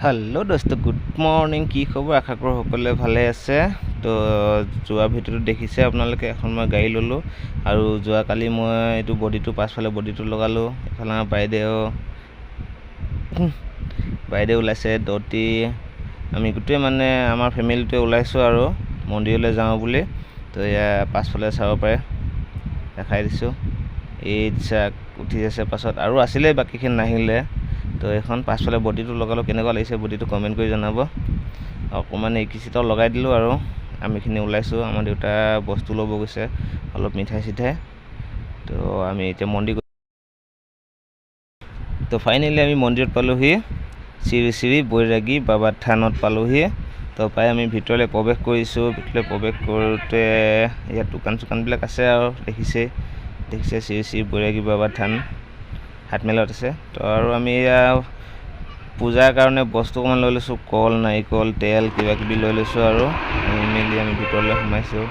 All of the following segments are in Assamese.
হেল্ল' দোস্ত, গুড মৰ্ণিং। কি খবৰ? আশা কৰোঁ সকলোৱে ভালে আছে। তো যোৱা ভিডিঅ'টো দেখিছে আপোনালোকে, এখন মই গাড়ী ল'লোঁ আৰু যোৱাকালি মই এইটো বডিটো পাছফালে বডিটো লগালোঁ। এইফালে আমাৰ বাইদেউ ওলাইছে দতি। আমি গোটেই মানে আমাৰ ফেমিলিটোৱে ওলাইছোঁ আৰু মন্দিৰলৈ যাওঁ বুলি। তো এয়া পাছফালে চাব পাৰে, দেখাই দিছোঁ। এই চাক উঠি আছে পাছত আৰু আছিলে, বাকীখিনি নাহিলে। তো এইখন পাছফালে বডিটো লগালোঁ, কেনেকুৱা লাগিছে বডিটো কমেণ্ট কৰি জনাব। অকণমান এইকেইচিটাও লগাই দিলোঁ আৰু আমিখিনি ওলাইছোঁ। আমাৰ দেউতা বস্তু ল'ব গৈছে, অলপ মিঠাই চিঠাই। তো আমি এতিয়া মন্দিৰ, তো ফাইনেলি আমি মন্দিৰত পালোহি, শ্ৰী শ্ৰী বৈৰাগী বাবা থানত পালোহি। তো পাই আমি ভিতৰলৈ প্ৰৱেশ কৰিছোঁ। ভিতৰলৈ প্ৰৱেশ কৰোঁতে ইয়াত দোকান চোকানবিলাক আছে আৰু দেখিছে দেখিছে শ্ৰী শ্ৰী বৈৰাগী বাবা থান হাতমেলত আছে। তো আৰু আমি এয়া পূজাৰ কাৰণে বস্তু অকণমান লৈ লৈছোঁ, কল, নাৰিকল, তেল কিবা কিবি লৈ লৈছোঁ আৰু মেলি আমি ভিতৰলৈ সোমাইছোঁ।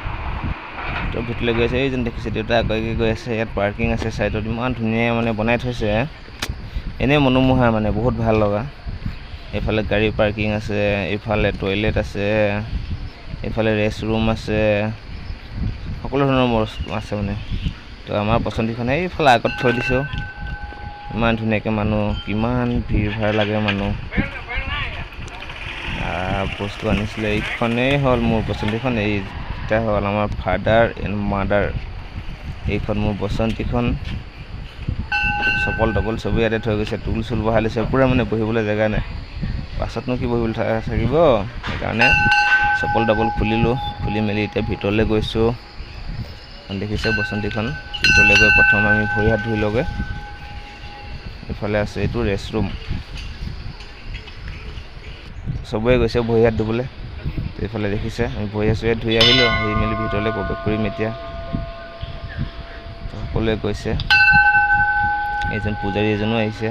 তো ভিতৰলৈ গৈ আছে, এইজন দেখিছে দেউতা আগে আগে গৈ আছে। ইয়াত পাৰ্কিং আছে ছাইডত, ইমান ধুনীয়া মানে বনাই থৈছে, এনেই মনোমোহা মানে বহুত ভাল লগা। এইফালে গাড়ী পাৰ্কিং আছে, এইফালে টয়লেট আছে, এইফালে ৰেষ্ট ৰুম আছে, সকলো ধৰণৰ বস্তু আছে মানে। তো আমাৰ পচন্দিখন এইফালে আগত থৈ দিছোঁ। ইমান ধুনীয়াকৈ মানুহ, কিমান ভিৰ ভাৰ লাগে মানুহ। বস্তু আনিছিলে, এইখনেই হ'ল মোৰ পচন্দিখন। এইকেইটা হ'ল আমাৰ ফাদাৰ এণ্ড মাদাৰ। এইখন মোৰ বসন্তীখন। চপল টপল চবেই ইয়াতে থৈ গৈছে, টুল চুল বহাই লৈছে পূৰা, মানে বহিবলৈ জেগা নাই। পাছতনো কি বহিবলৈ থাকিব, সেইকাৰণে চপল টপল খুলিলোঁ। খুলি মেলি এতিয়া ভিতৰলৈ গৈছোঁ। দেখিছে বসন্তীখন। ভিতৰলৈ গৈ প্ৰথম আমি ভৰি হাত ধুই লওঁগৈ। এইফালে আছে এইটো ৰেষ্ট ৰুম, চবেই গৈছে ভৰি হাত ধুবলৈ। এইফালে দেখিছে আমি ভৰি হাত চৰি ধুই আহিলোঁ, আহি মেলি ভিতৰলৈ প্ৰৱেশ কৰিম এতিয়া। সকলোৱে গৈছে, এইজন পূজাৰী এজনো আহিছে।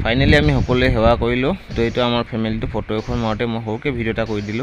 ফাইনেলি আমি সকলোৱে সেৱা কৰিলোঁ। তো এইটো আমাৰ ফেমিলিটো ফটো এখন মাৰোঁতে মই সৰুকৈ ভিডিঅ' এটা কৰি দিলোঁ।